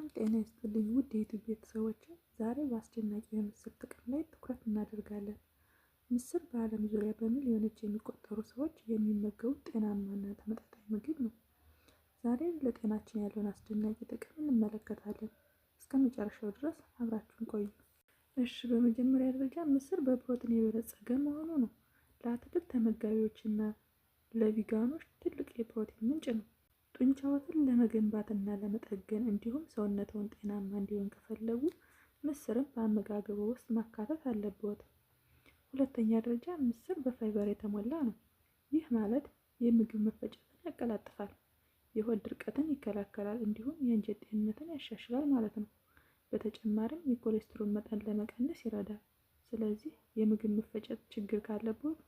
ሰላም ጤና ይስጥልኝ ውድ የዩቲዩብ ቤተሰቦች፣ ዛሬ በአስደናቂ የምስር ጥቅም ላይ ትኩረት እናደርጋለን። ምስር በዓለም ዙሪያ በሚሊዮኖች የሚቆጠሩ ሰዎች የሚመገቡት ጤናማና ተመጣጣኝ ምግብ ነው። ዛሬ ለጤናችን ያለውን አስደናቂ ጥቅም እንመለከታለን። እስከ መጨረሻው ድረስ አብራችሁን ቆዩ። እሺ፣ በመጀመሪያ ደረጃ ምስር በፕሮቲን የበለጸገ መሆኑ ነው። ለአትክልት ተመጋቢዎችና ለቪጋኖች ትልቅ የፕሮቲን ምንጭ ነው። ጡንቻዎትን ለመገንባትና ለመጠገን እንዲሁም ሰውነትዎን ጤናማ እንዲሆን ከፈለጉ ምስርን በአመጋገቡ ውስጥ ማካተት አለብዎት። ሁለተኛ ደረጃ ምስር በፋይበር የተሞላ ነው። ይህ ማለት የምግብ መፈጨትን ያቀላጥፋል፣ የሆድ ድርቀትን ይከላከላል፣ እንዲሁም የአንጀት ጤንነትን ያሻሽላል ማለት ነው። በተጨማሪም የኮሌስትሮል መጠን ለመቀነስ ይረዳል። ስለዚህ የምግብ መፈጨት ችግር ካለብዎት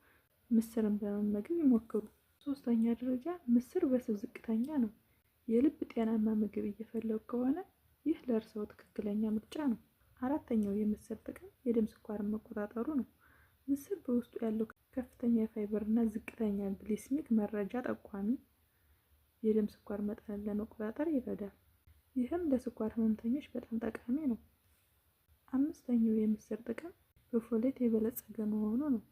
ምስርን በመመገብ ይሞክሩ። ሶስተኛ ደረጃ ምስር በስብ ዝቅተኛ ነው። የልብ ጤናማ ምግብ እየፈለጉ ከሆነ ይህ ለእርስዎ ትክክለኛ ምርጫ ነው። አራተኛው የምስር ጥቅም የደም ስኳርን መቆጣጠሩ ነው። ምስር በውስጡ ያለው ከፍተኛ የፋይበር እና ዝቅተኛ glycemic መረጃ ጠቋሚ የደም ስኳር መጠንን ለመቆጣጠር ይረዳል። ይህም ለስኳር ህመምተኞች በጣም ጠቃሚ ነው። አምስተኛው የምስር ጥቅም በ folate የበለጸገ መሆኑ ነው።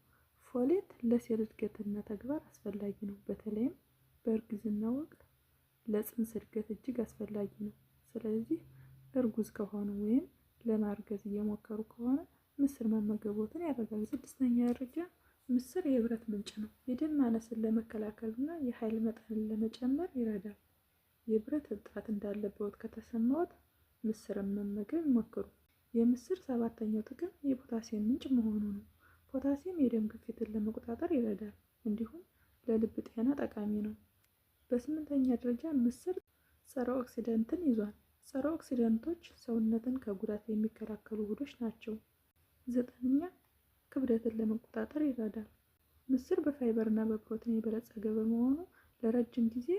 Folate ለሴል እድገትና ተግባር አስፈላጊ ነው። በተለይም በእርግዝና ወቅት ለጽንስ እድገት እጅግ አስፈላጊ ነው። ስለዚህ እርጉዝ ከሆኑ ወይም ለማርገዝ እየሞከሩ ከሆነ ምስር መመገቦትን ያረጋግጡ። ስድስተኛ ደረጃ ምስር የብረት ምንጭ ነው። የደም ማነስን ለመከላከልና የኃይል መጠንን ለመጨመር ይረዳል። የብረት እጥረት እንዳለብዎት ከተሰማዎት ምስርን መመገብ ይሞክሩ። የምስር ሰባተኛው ጥቅም የፖታሲየም ምንጭ መሆኑ ነው። ፖታሲየም የደም ግፊትን ለመቆጣጠር ይረዳል፣ እንዲሁም ለልብ ጤና ጠቃሚ ነው። በስምንተኛ ደረጃ ምስር ጸረ oxidant ን ይዟል። ጸረ oxidant ኦች ሰውነትን ከጉዳት የሚከላከሉ ውህዶች ናቸው። ዘጠነኛ ክብደትን ለመቆጣጠር ይረዳል። ምስር በፋይበር እና በፕሮቲን የበለጸገ በመሆኑ ለረጅም ጊዜ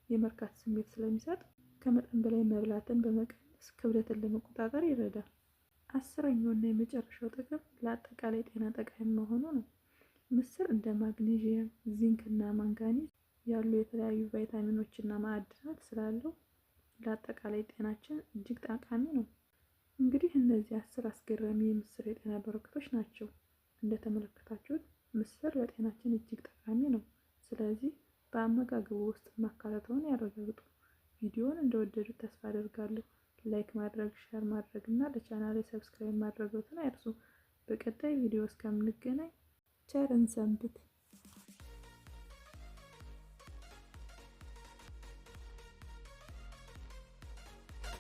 የመርካት ስሜት ስለሚሰጥ ከመጠን በላይ መብላትን በመቀነስ ክብደትን ለመቆጣጠር ይረዳል። አስረኛው እና የመጨረሻው ጥቅም ለአጠቃላይ ጤና ጠቃሚ መሆኑ ነው። ምስር እንደ ማግኔዥየም፣ ዚንክ እና ማንጋኒዝ ያሉ የተለያዩ ቫይታሚኖች እና ማዕድናት ስላለው ለአጠቃላይ ጤናችን እጅግ ጠቃሚ ነው። እንግዲህ እነዚህ 10 አስገራሚ የምስር የጤና በረከቶች ናቸው። እንደተመለከታችሁት ምስር ለጤናችን እጅግ ጠቃሚ ነው። ስለዚህ በአመጋገቡ ውስጥ ማካተቱን ያረጋግጡ። ቪዲዮውን እንደወደዱት ተስፋ አደርጋለሁ። Like ማድረግ፣ share ማድረግ እና ለቻናሌ subscribe ማድረግዎትን አይርሱ። በቀጣይ ቪዲዮ እስከምንገናኝ ቸር እንሰንብት።